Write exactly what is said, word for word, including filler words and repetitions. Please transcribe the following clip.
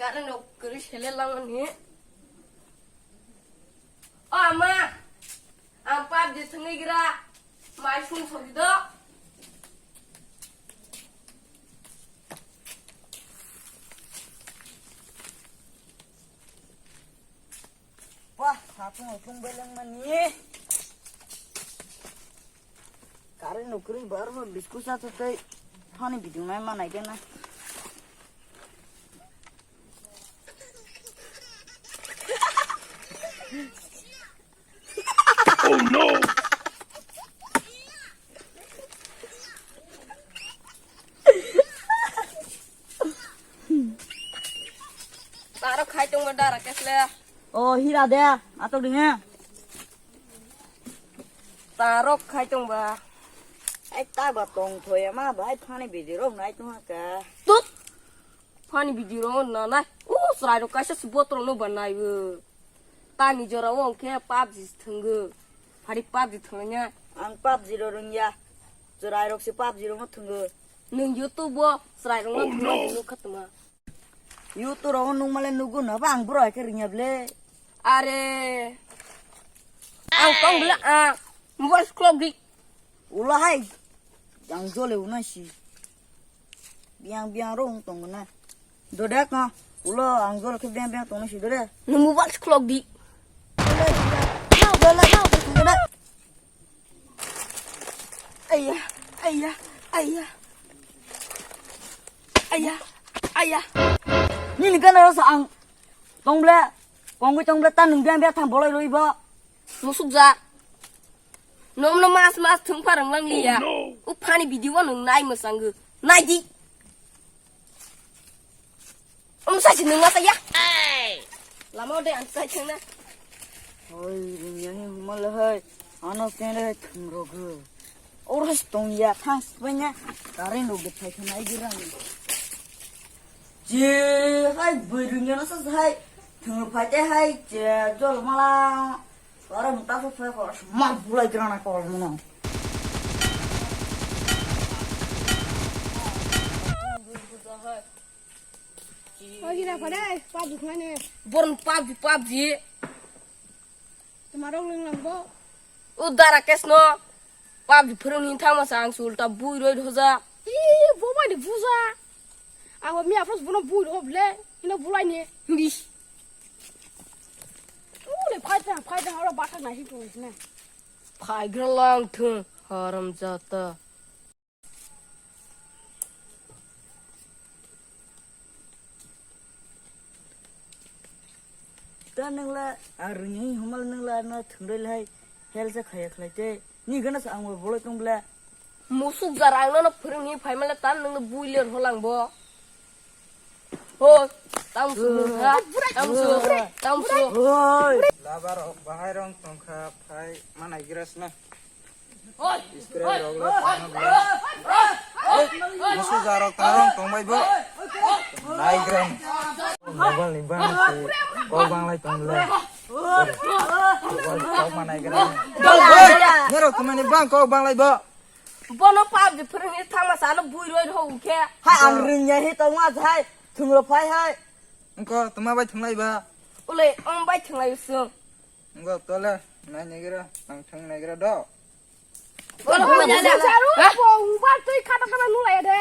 Ano no kiri sele lango ni. O ama, ang PUBG thangwi gra. Mai sung sogi do. Wah, hapung hapung beleng mani. Kare nukri bar bar biscuit sa tu tei. Hani bidung nai manai kena. Oh no! Taro khai tongba dara kesle. O hira de, atok dinge. Taro khai tongba. Ai ta ba tong thoya ma bai phani bidi rok nai tong ka. Tut. Phani video rok na nai. O chwrai rok kaisa se bottle no ba nai o. Tani jora o hwnkhe PUBG se thwngo. Phari PUBG thwngya. Ang PUBG ro rwngya. Chwrai rok se PUBG ro no thwngo. Nwng YouTube o chwrai rok no thwngma nukha tuma. YouTube ro nung male nugu no ba ang bro hai khe rwngya ble. Are. Ang tong ble ang. Mobile se khlok di. Ulo hai. Yang jole unai si. Biang biang rong tong na. Dodek na. Ulo ang jole ke biang biang tong na si dodek. Nwng mobile se khlok di. Dodek. Ayah, ayah, ayah. Ayah, ayah. Nini gana rasa ang. Tong ble. Kongwi tong ble ta nwng biang biang thang bolai roi bo. Musuk ja. Nomno mas mas thwng pharang lang liya. Oh, no. O phani video nwng nai mwsangw. Nai di. Om sa si nwng masa ya. Lama de ang sai thang na. Hoi, rungya hi humal hai. Ano kene thwng rogo. Oro si tong ya thang sipanya. Karen rogo thai thang ai girang. Je hai bui rungya no sa hai. Thwng phai te hai je jol mala. Oro muta sa phai ko mal bulai grana kol mono. Ogi na pare, PUBG khmani. Born PUBG, PUBG. Tuma rong ling lang bo. O dara kes no. PUBG phwrwng hin thangma sa ang sulta bui roi hoja. Ih, bo bai ni buja. Ang mi afros bono bui ro ble. Ino bulai ni. Hindi. Ule fight na, fight na, oro bathak na hi tong na. Phai gra lang thung, haram jata. Ta nangla, a rwngya hi humal nangla, na thwngrai lai, hel sa khaya khlai te. Ni gana sa ang bo bolai tong bla. Musuk jar ang no phwrwng hi phai mala ta nang no bui ler holang bo. Ho, tam su ha, tam su, tam su. Hoi. Labar ok bahai rong tongkha phai manai gras na. Spray rok le tangma bwlai. Musu jarok tarong tongbai bo. Naigrang. Mobile ni bang si kok bang lai tong le. Kok ma naigrang. Nero tumani bang kok bang lai bo. Bono PUBG phwrwngni thangma sano bui roi rw khe. Hai ang ringya hi tongma jai thungro phai hai. Engko tuma bai thunglai ba. Ule ong bai thunglai usung. Engko tole nai negira ang thung negira do. Wala, wala, wala. Saru, ha? Bo, ubar tui khata khata nulai de.